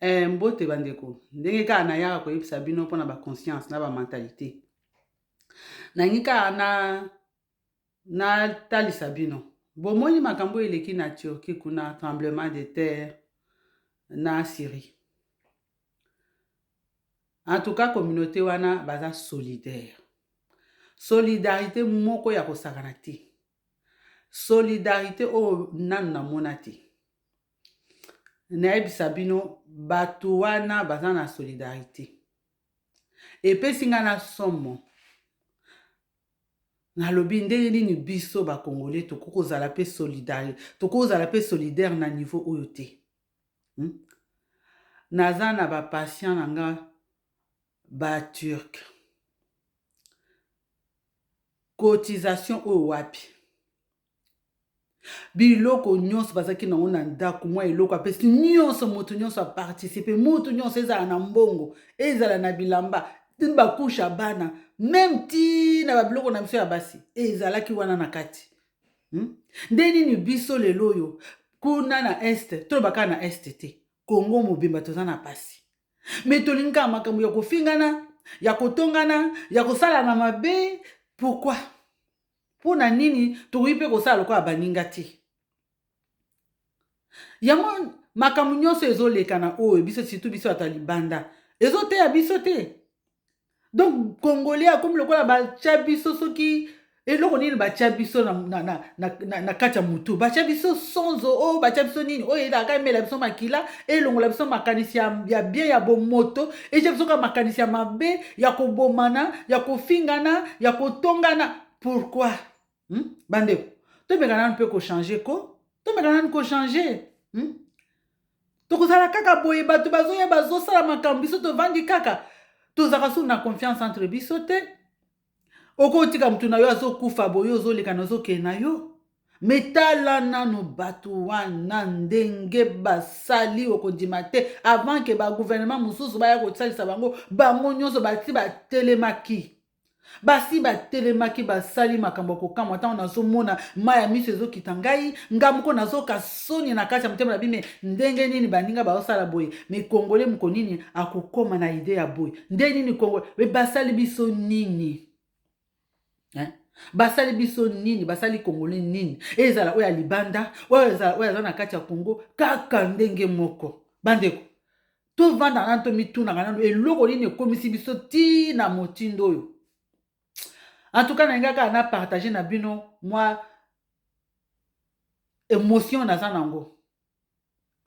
Mbote bandeko, ndenge kaka nayaka koyebisa bino mpona baconscience na bamentalité, nangi kaka na natalisa bino. Bomoni makambo eleki na Turquie kuna, tremblement de terre na Syrie. En tout cas, communauté wana baza solidaire, solidarité moko ya kosakana te, solidarité oyo nanu namona te. Nayebisa bino, bato wana baza na solidarité, epesi nga na somo. Nalobi, ndenge nini biso Bacongolais tokoki kozala mpe solidarité, tokoki kozala mpe solidaire na niveau oyo te, Naza na bapatient na nga Baturc. Cotisation oyo wapi? Biloko nyonso bazalaki nango na ndako, mwa eloko apesi nyonso, moto nyonso aparticipe, moto nyonso, ezala na mbongo, ezala na bilamba, bacouches ya bana, même ntina babiloko na biso ya basi ezalaki wana na kati, Nde nini biso lelo oyo kuna na Est, toloba kaka na Est te, Kongo mobimba toza na pasi, mais tolingi kaka makambo ya kofingana, ya kotongana, ya kosala na mabe? Pourquoi? Mpo na nini tokoki mpe kosala lokola baninga te? Yango makambo nyonso ezoleka na oyo biso, surtout biso ata libanda, ezoteya biso te. Donc Congolais akomi lokola batya biso soki eloko nini, batya biso na kati ya motu, batya biso sonzo oyo, batya biso nini oyo ezalaka emela biso makila, elongola biso makanisi ya bien, ya bomoto, etya biso kaka makanisi ya mabe, ya kobomana, ya kofingana, ya kotongana. Pourquoi, Bandeko, tomeka nanu mpe kochanger ko, tomeka nanu kochanger, Tokozala kaka boye, bato bazoya, bazosala makambo, biso tovandi kaka, tozalaka su na confiance entre biso te. Okotika motu na yo azokufa boye, ozoleka na ozokende na yo. Mais tala nanu bato wana ndenge basali, okondima te. Avant que bagouvernement mosusu baya kosalisa bango, bango nyonso bati batelemaki, basi batelemaki, basali makambo ya kokamwa. Ntango nazomona, mai ya miso ezokita ngai, nga moko nazoka soni na kati ya motema na bime. Ndenge nini baninga bazosala boye? Mais Congolais moko nini akokóma na idée ya boye? Nde nini Congolais? Mais basali biso nini, hein? Basali biso nini? Basali Congolais nini? Ezala oyo ya libanda, oyo ezala oyo aza na kati ya Congo, kaka ndenge moko. Bandeko, tovanda nanu, tomitunaka nanu eloko nini ekomisi biso ntina motindo oyo. En tout cas, nalingi kaka na partage na bino mwa émotion naza nango,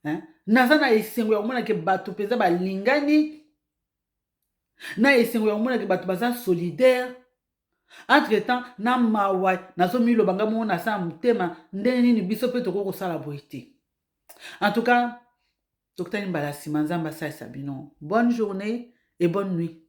hein? Naza na esengo ya komona que bato mpenza balingani, na esengo ya komona que bato baza solidaire. Entre temps, na mawa, nazomiloba nga moko nasala motema, ndenge nini biso mpe tokoki kosala boye te? En tout cas, tokutani mbala nsima. Nzambe asalisa bino. Bonne journée et bonne nuit.